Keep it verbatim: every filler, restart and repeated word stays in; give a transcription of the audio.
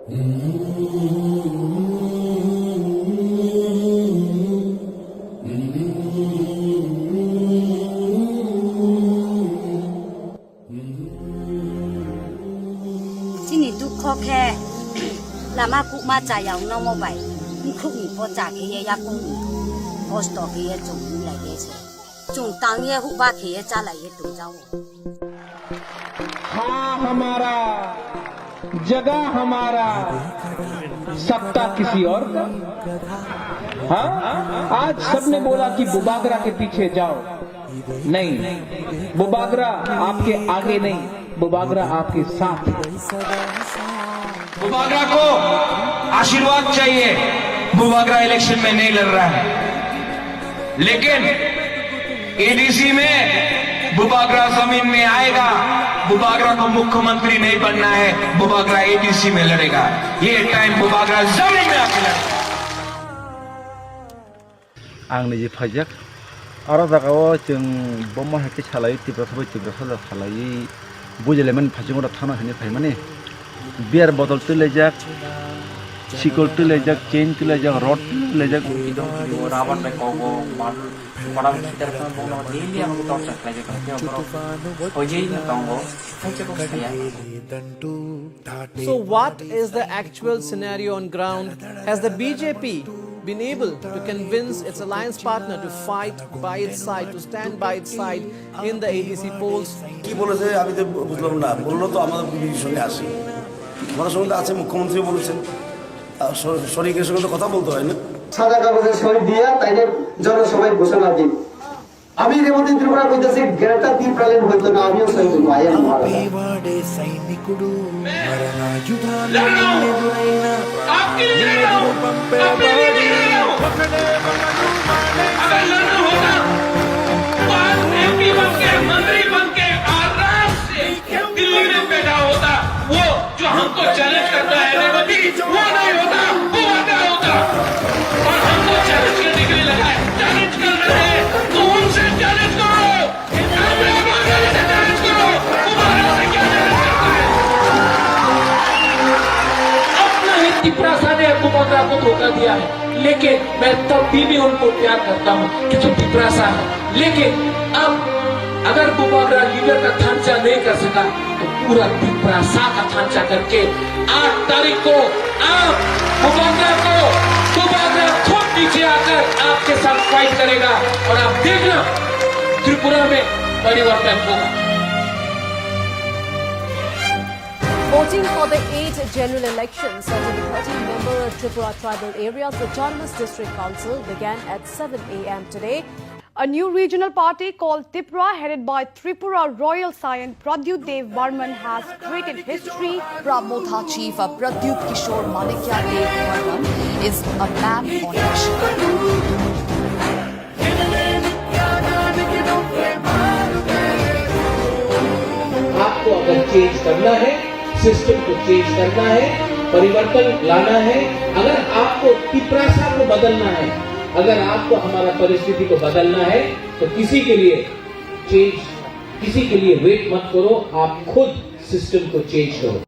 Chini dukho khe lama kukma chaya wngno mo bai, mkhukni pocha khe ye yakungni kosto khe ye chwng wngya ye se. Chwng tang ye hukba khe ye chalai ye tongjago. हाँ हमारा, जगह हमारा, सत्ता किसी और का। हाँ, आज सबने बोला कि बुबागरा के पीछे जाओ। नहीं, बुबागरा आपके आगे नहीं, बुबागरा आपके साथ है। बुबागरा को आशीर्वाद चाहिए, बुबागरा इलेक्शन में नहीं लड़ रहा है, लेकिन एडीसी में बुबागरा जमीन में आएगा। बुबागरा को मुख्यमंत्री नहीं बनना है, बुबागरा एडीसी में लड़ेगा। ये टाइम बुबागरा जमीन में आके लड़ेगा। Ang niji phaijak. Aro jagao chwng bomo hai khe salai, Tiprasa bai Tiprasa da salai, bujilaiman phaijak oro thana hwnwi phaimani. Beer bottle twi laijak, sikol twi laijak, chain twi laijak, rod twi laijak. Rubber bai kogo, man, koram sitar kono bono daily ang torture khlaijak, khe borok hojei no tongo, khaisa kok saya. So, what is the actual scenario on ground? Has the B J P been able to convince its alliance partner to fight by its side, to stand by its side in the A D C polls? কি বলেছে আমি তো বুঝলাম না, বললো তো আমাদের বিজেপির সঙ্গে আছি, আমাদের সঙ্গে তো আছে, মুখ্যমন্ত্রী বলেছেন, আর শ-, শরিকের সঙ্গে তো কথা বলতে হয় না। সাদা কাগজে সই দিয়া তাইলে জনসভায় ঘোষণা দিন। আমি রেবতী ত্রিপুরা কইতাছি, গ্রেটার ত্রিপুরাল্যান্ড হইতো না, আমিও সই হইবো, I am not. आपके लिए लड़ रहा हूँ, आपके लिए लड़ रहा हूँ। अगर लड़ना होता तो आज एमपी बन के, मंत्री बन के आराम से दिल्ली में बैठा होता। वो जो हमको चैलेंज करता है रेवती, वो नहीं होता, वो वाकई होता। और हमको चैलेंज करने के लिए लगा है, चैलेंज कर रहे हैं, तो उनसे चैलेंज करो। अपने बांग्लादेश से चैलेंज करो, तुम्हारा से क्या चैलेंज करता है? अपना ही तिपरासा ने बुबागरा को धोखा दिया है, लेकिन मैं तब भी, भी उनको प्यार करता हूँ, क्योंकि तिपरासा है। लेकिन अब अगर बुबागरा लीडर का थांचा नहीं कर सका, तो पूरा तिपरासा का थांचा करके आठ तारीख को आप बुबागरा को, बुबागरा खुद नीचे आकर आपके साथ फाइट करेगा और आप देखना, त्रिपुरा में परिवर्तन होगा। Voting for the eight general elections under the thirteen member Tripura Tribal Areas Autonomous District Council began at seven a m today. A new regional party called Tipra, headed by Tripura Royal Scion Pradyut Dev Barman, has created history. Tipra Motha chief, uh, Pradyut Kishore Manikya Dev Barman is a man on a mission. आपको अगर चेंज करना है, सिस्टम को चेंज करना है, परिवर्तन लाना है, अगर आपको तिपरासा को बदलना है, अगर आपको हमारा परिस्थिति को बदलना है, तो किसी के लिए चेंज, किसी के लिए वेट मत करो, आप खुद सिस्टम को चेंज करो।